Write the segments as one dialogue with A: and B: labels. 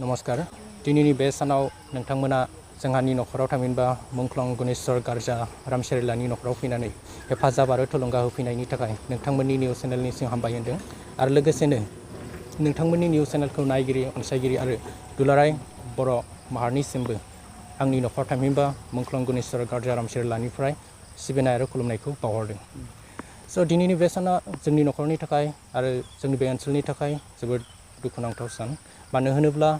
A: नमस्कार दिनैनि बे सानाव नोंथांमोना जोंहानि नखराव थामहिनबा मुंख्लं गुनेश्वर गार्जा रामसिरिलानि नखराव फैनानै हेफाजाब आरो थुलुंगा होफैनायनि थाखाय नोंथांमोननि निउस चेनेलनिसिम हामबाय होनदों आरो लोगोसेनो नोंथांमोननि निउस चेनेलखौ नायगिरि अनसायगिरि आरो दुलाराय बर' माहारिनिसिमबो आंनि नखर थामहिनबा मुंख्लं गुनेश्वर गार्जा रामसिरिलानिफ्राय सिबिनाय आरो खुलुमनायखौ बावहरदों। स' दिनैनि बे साना जोंनि नखरनि थाखाय आरो जोंनि बे ओनसोलनि थाखाय जोबोद दुखुनांथाव सान मानो होनोब्ला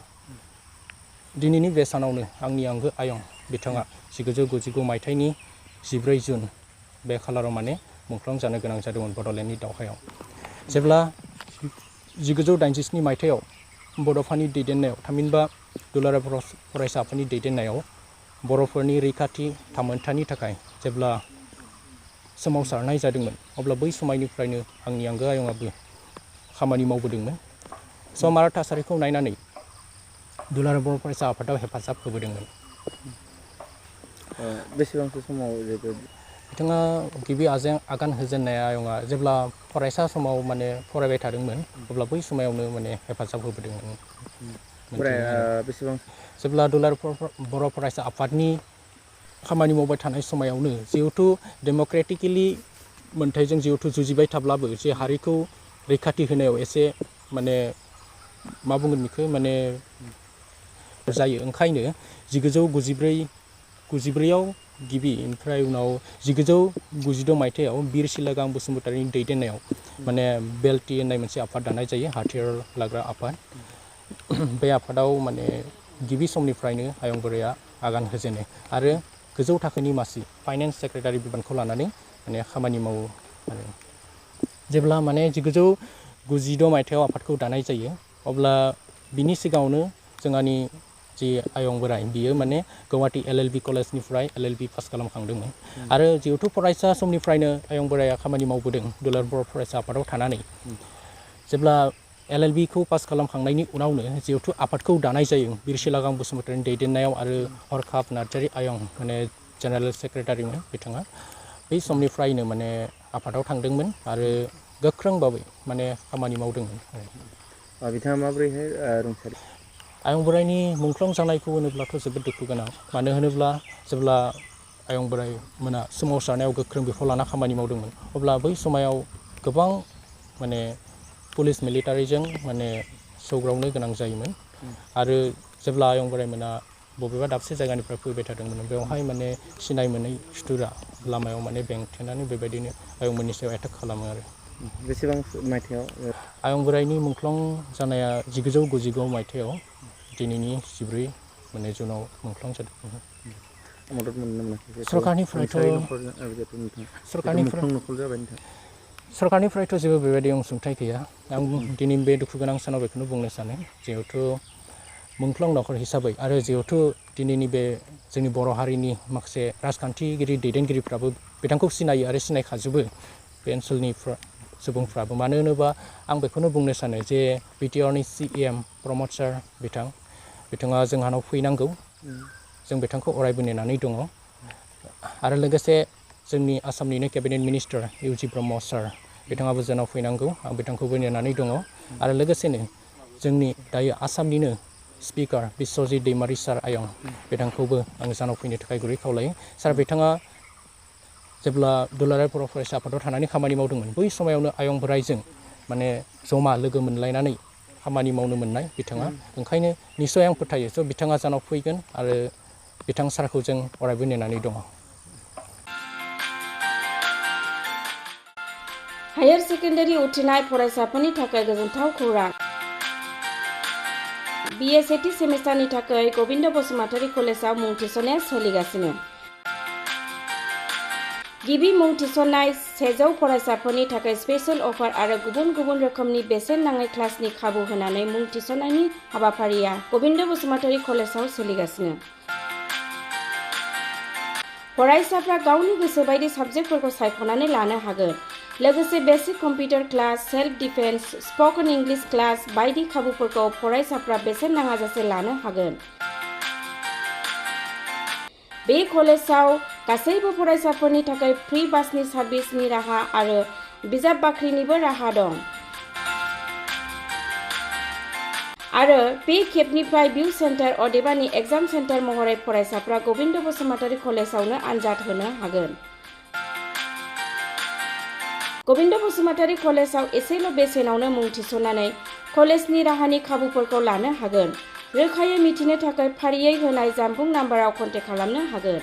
A: दिनैनि बे सानावनो आंनि आंगो आयं बिथाङा 1999 मायथाइनि 14 जुन बे खालाराव माने मुंख्लं जानो गोनां जादोंमोन बड'लेण्डनि दावहायाव। जेब्ला 1987 मायथाइयाव बड'फानि दैदेननायाव थामहिनबा दुलाराय बर' फरायसा आफादनि दैदेननायाव बर'फोरनि रैखाथि थामोन्थानि थाखाय जेब्ला सोमावसारनाय जादोंमोन अब्ला बै समायनिफ्रायनो आंनि आंगो आयंआबो खामानि मावबोदोंमोन। सम आरो थासारिखौ नायनानै दुलाराय बर' फरायसा आफादाव हेफाजाब होबोदोंमोन।
B: बेसेबांसो समाव
A: बिथाङा गिबि आगान होजेननाय आयंआ जेब्ला फरायसा समाव माने फरायबाय थादोंमोन अब्ला बै समायावनो माने हेफाजाब होबोदोंमोन। जेब्ला दुलाराय बर' फरायसा आफादनि खामानि मावबाय थानाय समायावनो जिहेथु डेम'क्रेटिकेलि मोन्थाइजों जिहेथु जुजिबाय थाब्लाबो जे हारिखौ रैखाथि होनायाव एसे माने मा बुंगोन बेखौ माने जायो ओंखायनो 1994आव गिबि ओमफ्राय उनाव 1996 मायथाइयाव बिर सिलागां बसुमतारीनि दैदेननायाव माने बेलटि होननाय मोनसे आफाद दानाय जायो हाथियार लाग्रा आफाद। बे आफादाव माने गिबि समनिफ्रायनो आयं बोराइया आगान होजेनो आरो गोजौ थाखोनि मासि फाइनेन्स सेक्रेटारि बिबानखौ लानानै माने खामानि मावो आरो जेब्ला माने 1992 मायथाइयाव आफादखौ दानाय जायो अब्ला बिनि सिगाङावनो जोंहानि जि आयं बोराइ बियो माने गुवाहाटी LLB कलेजनिफ्राय LLB पास खालामखांदोंमोन आरो जिहेथु फरायसा समनिफ्रायनो आयं बोराइया खामानि मावबोदों दुलाराय बर' फरायसा आफादाव थानानै जेब्ला LLB खौ पास खालामखांनायनि उनावनो जिहेथु आफादखौ दानाय जायो बिर सिलागां बसुमतारीनि दैदेननायाव आरो हरखाब नार्जारी आयं माने जेनेरेल सेक्रेटारिमोन बिथाङा बै समनिफ्रायनो माने आफादाव थांदोंमोन आरो गोख्रों भाबै माने खामानि मावदोंमोन।
B: बिथाङा माबोरैहाय रुंसारि
A: आयं बोराइनि मुंख्लं जानायखौ होनोब्लाथ' जोबोद दुखु गोनां मानो होनोब्ला जेब्ला आयं बोराइ मोना सोमावसारनायाव गोख्रों बिफाव लाना खामानि मावदोंमोन अब्ला बै समाव गोबां माने पुलिस मिलिटारिजों माने सौग्रावनो गोनां जायोमोन आरो जेब्ला आयं बोराइ मोना बबेबा दाबसे जायगानिफ्राय फैबाय थादोंमोन बेवहाय माने सिनाय मोनै सुथुरा लामायाव माने बेंथेनानै बेबायदिनो आयंमोननि सायाव एटाक खालामो आरो।
B: बेसेबां मायथाइयाव
A: आयं बोराइनि मुंख्लं जानाया 1999 मायथाइयाव दिनैनि 14 माने जुनाव मुंख्लं जादों।
B: मदद मोननो मोनाखै
A: सरकारनिफ्रायथ' जेबो बेबायदि अनसुंथाइ गैया। आं दिनै बे दुखु गोनां सानाव बेखौनो बुंनो सानो जिहेथु मुंख्लं नखर हिसाबै आरो जिहेथु दिनैनि बे जोंनि बर' हारिनि माखासे राजखान्थिगिरि दैदेनगिरिफ्राबो बिथांखौ सिनायो आरो सिनायखाजोबो बे ओनसोलनि सुबुंफ्राबो मानो होनोबा आं बेखौनो बुंनो सानो जे बिटिआरनि CM प्रमद सार बिथाङा जोंहानाव फैनांगौ जों बिथांखौ अरायबो नेनानै दङ आरो लोगोसे जोंनि आसामनिनो केबिनेट मिनिस्टार UG ब्रह्म सार बिथाङाबो जोंनाव फैनांगौ आं बिथांखौबो नेनानै दङ आरो लोगोसेनो जोंनि दायो आसामनिनो स्पिकार बिस्वजित दैमारि सार आयं बिथांखौबो आं जोंनाव फैनो थाखाय गुरै खावलायो। सार बिथाङा जेब्ला दुलाराय बर' फरायसा आफादाव थानानै खामानि मावदोंमोन बै समायावनो आयं बोराइजों माने जमा लोगो मोनलायनानै खामानि मावनो मोननाय बिथाङा ओंखायनो निस्सय आं फोथायो स' बिथाङा जोंनाव फैगोन आरो बिथां सारखौ जों अरायबो नेनानै दङ।
C: हायार सेकेन्डारि उथ्रिनाय फरायसाफोरनि थाखाय गोजोनथाव खौरां BA सेथि सेमिस्टारनि थाखाय गबिन्द बसुमतारी कलेजाव मुं थिसननाया सोलिगासिनो। गिबि मुं थिसननाय 100 फरायसाफोरनि थाखाय स्पेशल अफार आरो गुबुन गुबुन रोखोमनि बेसेन नाङै क्लासनि खाबु होनानै मुं थिसननायनि हाबाफारिया गबिन्द बसुमतारी कलेजाव सोलिगासिनो। फरायसाफ्रा गावनि गोसो बायदि साबजेक्टफोरखौ सायख'नानै लानो हागोन। लोगोसे basic computer class, self defence, spoken English class बायदि खाबुफोरखौ फरायसाफ्रा बेसेन नाङाजासे लानो हागोन। बे कलेजाव गासैबो फरायसाफोरनि थाखाय फ्रि बासनि सार्भिसनि राहा आरो बिजाब बाख्रिनिबो राहा दं। आरो बे खेबनिफ्राय भिउ सेन्टार अदेबानि एग्जाम सेन्टार महरै फरायसाफ्रा गबिन्द बसुमतारी कलेजावनो आनजाद होनो हागोन। गबिन्द बसुमतारी कलेजाव एसेल' बेसेनावनो मुं थिसननानै कलेजनि राहानि खाबुफोरखौ लानो हागोन। रोखायै मिथिनो थाखाय फारियै होनाय जानबुं नाम्बाराव कन्टेक्ट खालामनो हागोन।